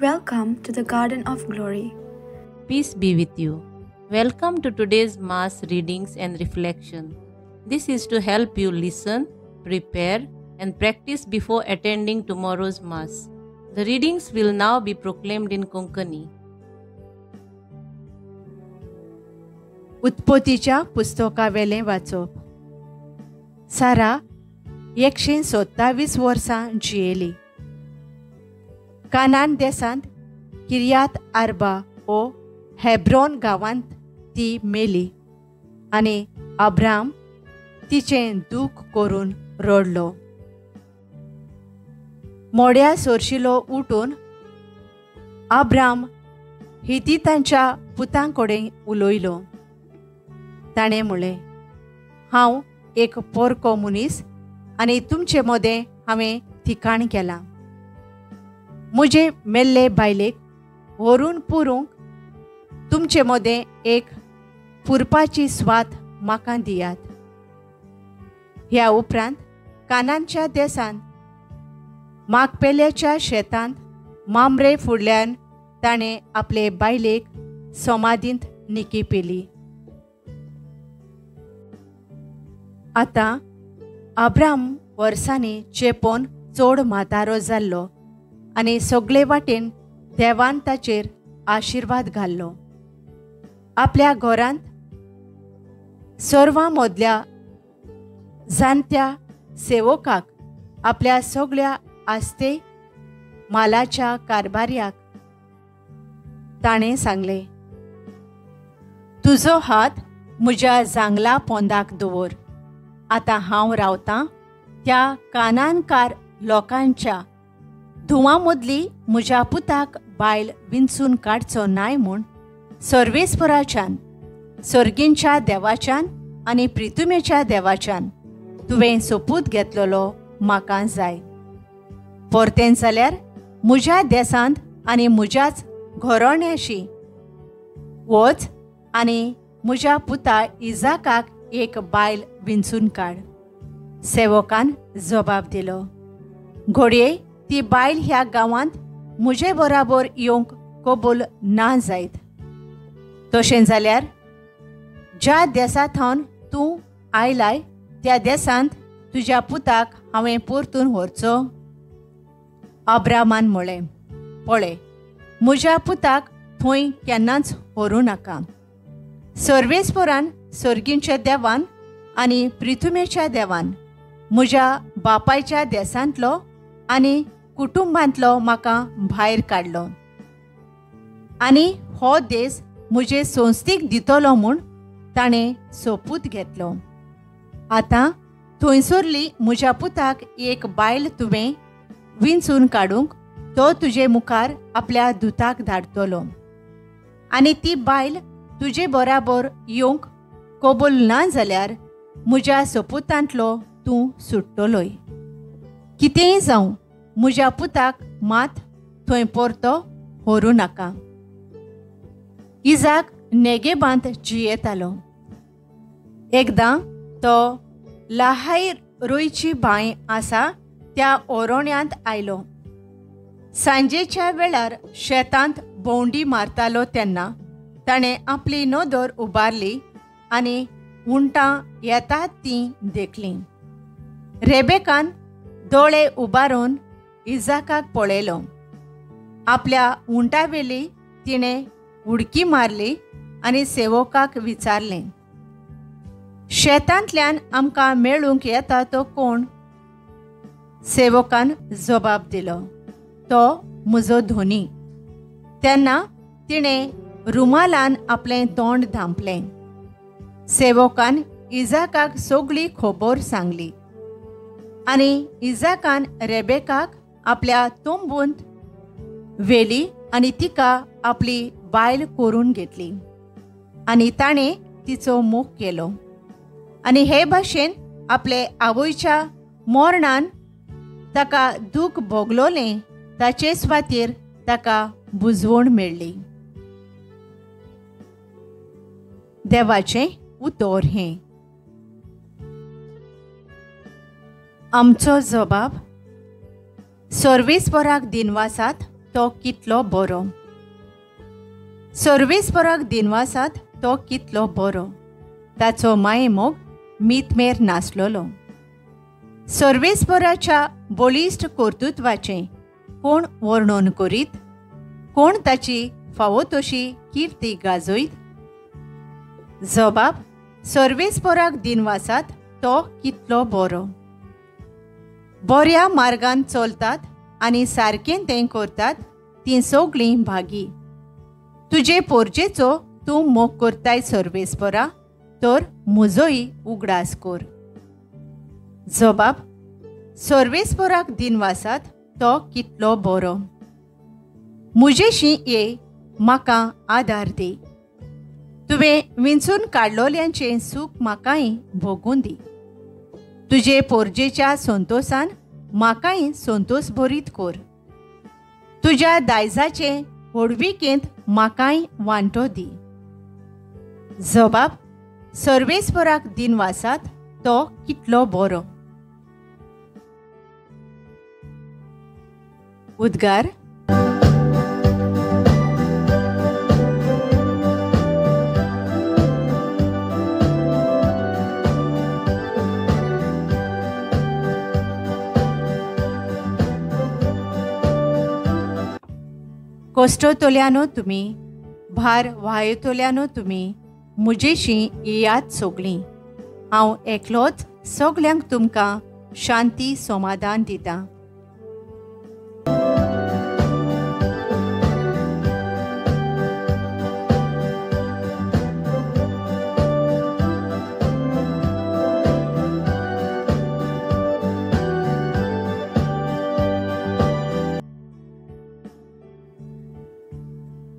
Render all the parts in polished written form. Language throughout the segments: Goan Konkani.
Welcome to the Garden of Glory. Peace be with you. Welcome to today's Mass readings and reflection. This is to help you listen, prepare, and practice before attending tomorrow's Mass. The readings will now be proclaimed in Konkani. उत्पत्तीच्या पुस्तकावेलें वाचप. सारा 127 वर्सां जियेली. कानान देसांत किर्यात आर्बा ओ हेब्रॉन गांवांत ती मेली आनी अब्राम तिचें दूख करून रडलो. मोड्या सोरशिलो उठून अब्राम हितीतांच्या पुतां कडेन उलयलो. ताणें म्हणलें, हांव एक पोरको मनीस आनी तुमचे मदें हांवें ठिकाण केलां. म्हजे मेल्ले बायलेक व्हरून पुरूंक तुमचे मदें एक पुरपाची स्वात म्हाका दियात. ह्या उपरांत कानांच्या देसांत मागपेल्याच्या शेतांत मामरे फुडल्यान ताणें आपले बायलेक समाधींत निकी पेली. आतां अब्राम वर्सांनी चेपोन चड म्हातारो जाल्लो आनी सगळे वाटेन देवान ताचेर आशिर्वाद घाल्लो. आपल्या घरांत सर्वां मदल्या जाणत्या सेवकाक आपल्या सगळ्या आस्ते मालाच्या कारभार्याक ताणें सांगलें, तुजो हात म्हज्या जांगला पोंदाक दवर. आतां हांव रावतां त्या कानानकार लोकांच्या धुवां मदली म्हज्या पुताक बायल विंचून काडचो नाय म्हूण सर्वेस्पराच्यान, सर्गींच्या देवाच्यान आनी प्रितुमेच्या देवाच्यान तुवें सोपूत घेतलेलो म्हाका जाय. परतें जाल्यार म्हज्या देसांत आनी म्हज्याच घोरण्याशी वच आनी म्हज्या पुता इजाकाक एक बायल विंचून काड. सेवकान जबाब दिलो, घडये ती बायल ह्या गांवांत म्हजे बराबर येवंक कबूल ना जायत. तशें जाल्यार ज्या देसा थावन तूं आयलाय त्या देसांत तुज्या पुताक हांवें परतून व्हरचो. अब्रामान म्हळें, पळय, म्हज्या पुताक थंय केन्नाच व्हरूं नाका. सर्वेस्परान सर्गींच्या देवान आनी प्रिथुमेच्या देवान म्हज्या बापायच्या देसांतलो आनी कुटुंबांतलो म्हाका भायर काडलो आनी हो देस म्हजे संस्थेक दितलो म्हूण ताणें सोपूत घेतलो. आतां थंयसरली म्हज्या पुताक एक बायल तुवें विंचून काडूंक तो तुजे मुखार आपल्या दुताक धाडटलो आनी ती बायल तुजे बराबर येवंक कबूल ना जाल्यार म्हज्या सोपुतांतलो तूं सुट्टलोय. कितेंय जावं, म्हज्या पुताक मात थंय परतो व्हरूं नाका. इजाक नेगेबांत जियेतालो. एकदां तो लाहाय रोयची बांय आसा त्या ओरोण्यांत आयलो. सांजेच्या वेळार शेतांत भोंवडी मारतालो तेन्ना ताणें आपली नदर उबारली आनी उंटां येतात तीं देखलीं. रेबेकान दोळे उबारून इजाकाक पळयलो. आपल्या उंटावेली तिणें उडकी मारली आनी सेवकाक विचारलें, शेतांतल्यान आमकां मेळूंक येता तो कोण? सेवकान जबाब दिलो, तो म्हजो धोनी. तेन्ना तिणें रुमालान आपलें तोंड धांपलें. सेवकान इजाकाक सगळी खबर सांगली आनी इजाकान रेबेकाक आपल्या तंबूंत व्हेली आनी तिका आपली बायल करून घेतली आनी ताणें तिचो मोग केलो. आनी हे भाशेन आपले आवयच्या मरणान ताका दूख भोगलोलें ताचे स्वातीर ताका बुजवण मेळ्ळी. देवाचें उतर हें. आमचो जबाब सर्वेस्पराक दिनवासात, तो कितलो बरो. सर्वेस्पराक दिनवासात तो कितलो बरो, ताचो मायेमोग मीतमेर नासलोलो. सर्वेस्पराच्या बळिश्ट कर्तृत्वाचें कोण वर्णन करीत, कोण ताची फावो तशी किर्ती गाजयत? जबाब सर्वेस्पराक दिनवासात तो कितलो बरो. बऱ्या मार्गान चलतात आनी सारकें तें करतात तीं सगळीं भागी. तुजे पोरजेचो तूं मोग करताय सर्वेस्परा, तर म्हजोय उगडास कर. जबाब सर्वेस्पराक दिनवासात तो कितलो बरो. म्हजेशी ये, म्हाका आदार दी. तुवें विंचून काडलोल्यांचें सूख म्हाकाय भोगून दी. तुजे पोरजेच्या संतोसान म्हाकाय संतोस भरीत कर. तुज्या दायजाचे व्हडविकेंत म्हाकाय वांटो दी. जबाब सर्वेस्पराक दिनवासात तो कितलो बरो. उद्गार. कश्टतल्यानो तुमी, भार व्हायतल्यानो तुमी, म्हजेशी येयात सगळीं. हांव एकलोच सगल्यांक तुमकां शांती समाधान दितां.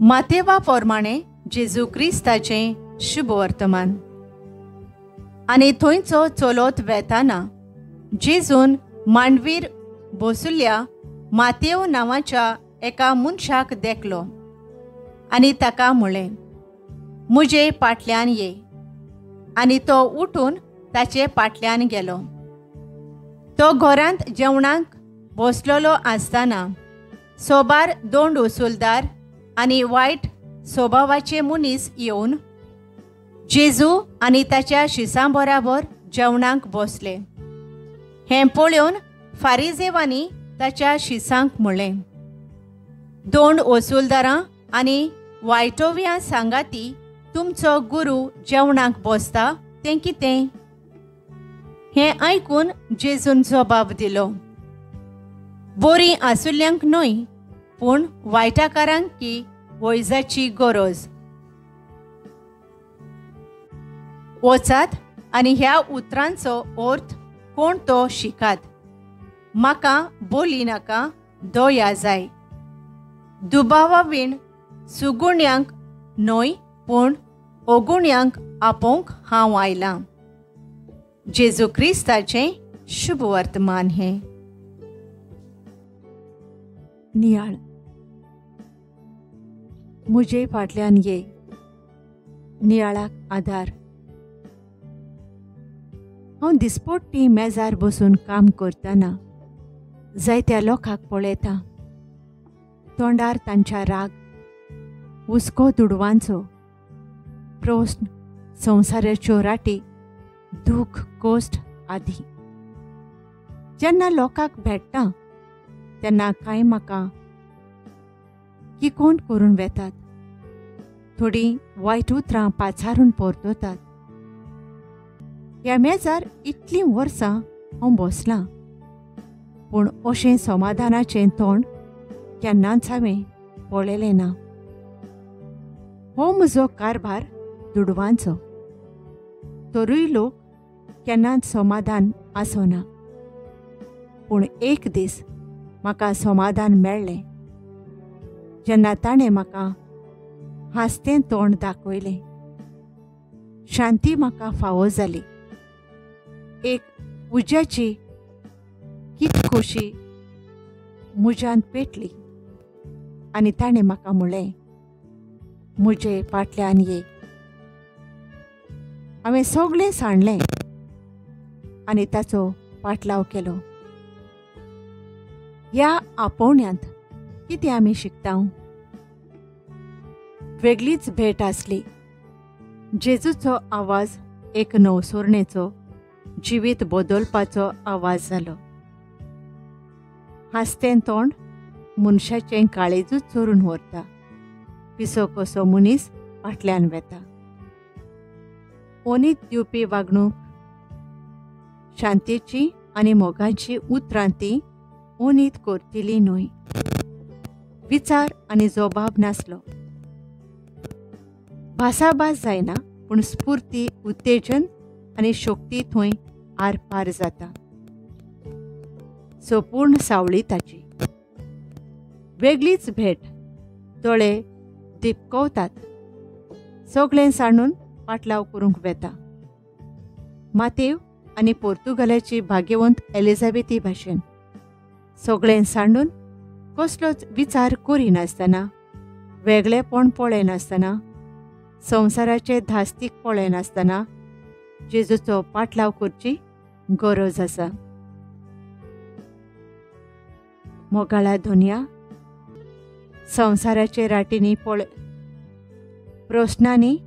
मातेवा प्रमाणे जेजू क्रिस्ताचें शुभ वर्तमान. आनी थंयचो चलत वेताना जेजून मांडवीर बसुल्ल्या मातेव नांवाच्या एका मनशाक देखलो आनी ताका म्हळें, म्हजे पाटल्यान ये. आनी तो उठून ताचे पाटल्यान गेलो. तो घरांत जेवणाक बसलेलो आसतना सोबार दोंड वसुलदार आनी वायट स्वभावाचे मनीस येवन जेजू आनी ताच्या शिसां बराबर जेवणाक बसले. हें पळोवन फारिजेवांनी ताच्या शिसांक म्हणलें, दोंड वसुलदारां आनी वायटोव्यां सांगाती तुमचो गुरू जेवणाक बसता तें कितें? हें आयकून जेजून जबाब दिलो, बरीं आसुल्ल्यांक न्हय पूण वायटाकारांक की वैजाची गरज. वचात आनी ह्या उतरांचो अर्थ कोण तो शिकात. म्हाका बोली नाका, दया जाय. दुबावा वीण सुगुण्यांक न्हय पूण अगुण्यांक आपोवंक हांव आयलां. जेजू क्रिस्ताचें शुभ वर्तमान हें. नियाळ. म्हजे फाटल्यान ये. नियाळाक आदार. हांव दिसपट्टी मेजार बसून काम करतना जायत्या लोकांक पळयतां. तोंडार तांच्या राग, हुस्को दुडवांचो, प्रस्न, संवसाराच्यो राटी, दूख, कश्ट आदी. जेन्ना लोकांक भेट्टा तेन्ना कांय म्हाका किकोण करून वेतात, थोडीं वायट उतरां पाचारून परततात. ह्या मेजार इतलीं वर्सां हांव बसलां, पूण अशें समाधानाचें तोंड केन्नाच हांवें पळयलें ना. हो म्हजो कारभार दुडवांचो, तरूय लोक केन्नाच समाधान आसना. पूण एक दीस म्हाका समाधान मेळ्ळें जेन्ना ताणें म्हाका हांसतें तोंड दाखयलें. शांती म्हाका फावो जाली. एक उज्याची कितकोशी म्हज्यान पेटली आनी ताणें म्हाका म्हणलें, म्हजे फाटल्यान ये. हांवें सगळें सांडलें आनी ताचो पाटलाव केलो. ह्या आपोवण्यांत कितें आमी शिकता? वेगळीच भेट आसली. जेजूचो आवाज एक नवसोरणेचो, जिवीत बदलपाचो आवाज जालो. हांसतें तोंड मनशाचें काळेजूच चोरून व्हरता. पिसो कसो मनीस फाटल्यान वेता. ओनीत दिवपी वागणूक, शांतीची आनी मोगाची उतरां ती ओनीत करतली न्हय. विचार आनी जबाब नासलो. भासाभास जायना, पूण स्फूर्ती, उत्तेजन आनी शक्ती थंय आरपार जाता. संपूर्ण सावळी ताची. वेगळीच भेट. दोळे दिपकवतात. सगळें सांडून पाटलाव करूंक वेता. मातेव आनी पोर्तुगालाची भाग्यवंत एलिझाबेथी भाशेन सगळें सांडून कसलोच विचार करिनासतना, वेगळेपण पळयनासतना, संवसाराचे धास्तीक पळयनासतना जेजूचो पाटलाव करची गरज आसा. मोगाळा धोनया, संवसाराचे राटींनी पळय, प्रस्नांनी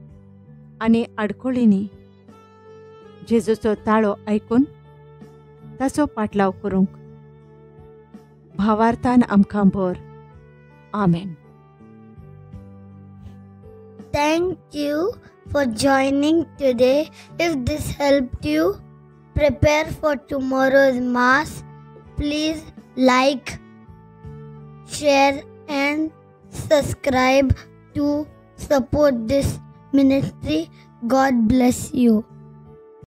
आनी आडखळींनी जेजूचो ताळो आयकून ताचो पाटलाव करूंक भावार्थान आमकां भर. आमेन. Thank you for joining today. If this helped you prepare for tomorrow's Mass, please like, share and subscribe to support this ministry. God bless you.